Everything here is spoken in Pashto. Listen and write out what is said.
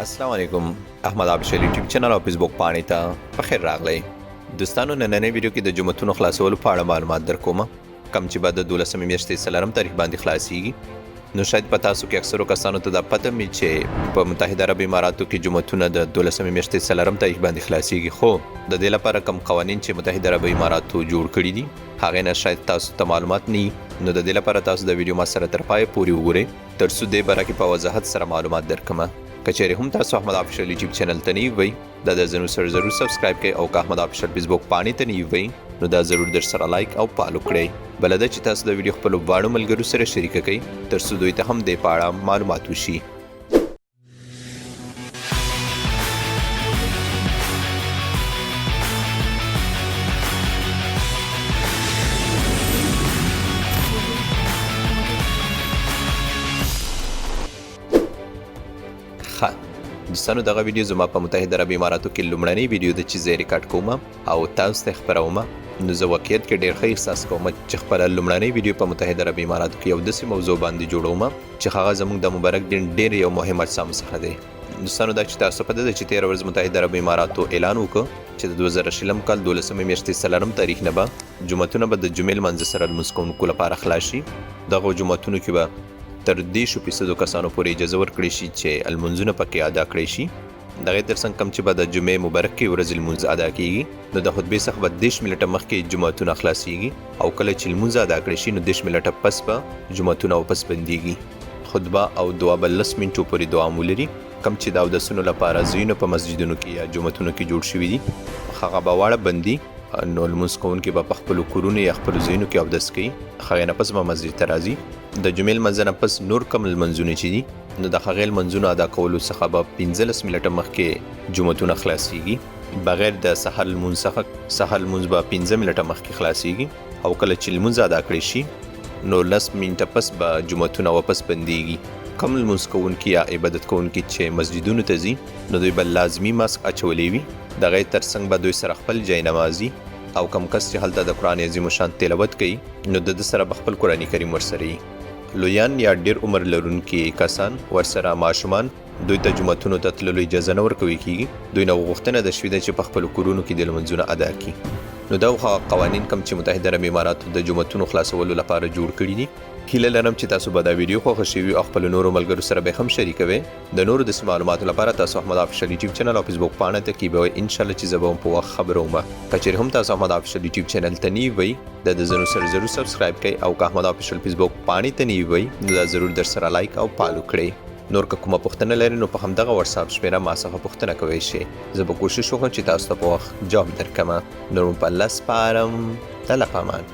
السلام علیکم، احمد آفیشل یوټیوب چینل او فیسبوک پاڼې ته په خیر راغلی. دوستانو، نننۍ ویډیو کې د جوماتونو خلاصولو په اړه معلومات درکوم، کم چې به د 12مې میاشتې 4 تاریخ باندې خلاصیږي. نو شاید په تاسو کې اکثرو کسانو ته دا پته مې چې په متحده عرب اماراتو کې جوماتونه د 12مې میاشتې 4 تاریخ باندې خلاصیږي، خو د دې لپاره کم قوانین چې متحده عرب اماراتو جوړ کړي دي، هغې نه شاید تاسو ته معلومات نه. نو د دې لپاره تاسو د ویډیو ما سره تر پایه پورې وګورئ، تر څو دې باره کې په وضاحت سره معلومات درکړم. که چیرې هم تاسو احمد آفیشل یوټیوب چینل ته نه وئ، دا د زنو سره ضرور subscribe کړئ، او که احمد آفیشل فیسبوک پاڼې ته نه وئ، نو دا ضرور در سره like او follow کړئ. بله دا چې تاسو د ویډیو خپلو واړو ملګرو سره شریکه کړئ، تر څو دوی ته هم دې په اړه معلومات وشي. ښه دوستانو، دغه ویډیو زما په متحده عربي اماراتو کې لومړنۍ ویډیو ده چې زه ریکارډ کوم او تاسو ته خپروم. نو زه واقعیت کې ډېر ښه احساس کوم چې خپله لومړنۍ ویډیو په متحده عربي اماراتو کې یو داسې موضوع باندې جوړوم چې هغه زموږ د مبارک دین ډېر یو مهم اجسام څخه دی. دوستانو، دا چې تاسو پته ده چې تېره ورځ متحده عربي اماراتو اعلان وکړ چې د 2020 کال 12مې میاشتې 4 تاریخ نه به جوماتونه به د جمعې لمانځه سره لمونځ کوونکو لپاره خلاص شي. دغو جوماتونو کې به تر 30% کسانو پورې اجازه ورکړی شي چې لمونځونه پکې ادا کړی شي. دغې ترڅنګ کم چې به د جمعې مبارکې ورځې لمونځ ادا کیږي، نو د خطبې څخه به 30 منټه مخکې جوماتونه خلاصیږي، او کله چې لمونځ ادا کړی شي، نو 30 منټه پس به جوماتونه واپس بندیږي. خطبه او دعا به 10 منټو پورې دوام ولري. کم چې د اودسونو لپاره ځایونه په مسجدونو کې یا جوماتونو کې جوړ شوي دي، هغه به واړه بندي، نو لمونځ کوونکي به په خپلو کورونو یا خپلو ځایونو کې اودس کوي، هغې نه پس به مسجد ته راځي. د جمعې لمانځه نه پس نور کم لمونځونه چې دي، نو د هغې لمونځونو ادا کولو څخه به 15 منټه مخکې جوماتونه خلاصیږي، بغیر د سحر لمونځ څخه. سحر لمونځ به 5 منټه مخکې خلاصیږي، او کله چې لمونځ ادا کړی شي، نو 10 منټه پس به جوماتونه واپس بندیږي. کم لمونځ کوونکي یا عبادت کوونکي چې مسجدونو ته ځي، نو دوی به لازمي ماسک اچولی وي. دغې ترڅنګ به دوی سره خپل جای نمازي، او کم کس چې هلته د قرآن عظیم شان تلاوت کوي، نو د ده سره به خپل قرآن کریم ورسره وي. لویان یا ډېر عمر لرونکي کسان، ورسره ماشومان، دوی ته جوماتونو ته تللو اجازه نه ورکوي کیږي. دوی نه غوښتنه د شوې ده چې په خپلو کورونو کې د لمونځونه ادا کړي. نو دا هغه قوانین کم چې متحده عربي اماراتو د جوماتونو خلاصولو لپاره جوړ کړي دي. هیله لرم چې تاسو به دا ویډیو خوښه شوي او خپلو نورو ملګرو سره به هم شریکوئ. د نورو داسې معلوماتو لپاره تاسو احمد آفیشل یوټیوب چینل او فیسبوک پاڼه تعقیبوئ. انشاءالله چې زه به هم په وخت خبروم. که چیرې هم تاسو احمد آفیشل یوټیوب چینل ته نه وئ، دا د زنو سره ضرور subscribe کړئ، او که احمد آفیشل فیسبوک پاڼې ته نه وئ، نو دا ضرور در سره like او follow کړئ. نور که کومه پوښتنه لرئ، نو په همدغه واتساپ شمېره ما څخه پوښتنه کوی شئ. زه به کوشش وکړم چې تاسو ته په وخت جواب درکړم. نور مو په الله سپارم، د الله په امان.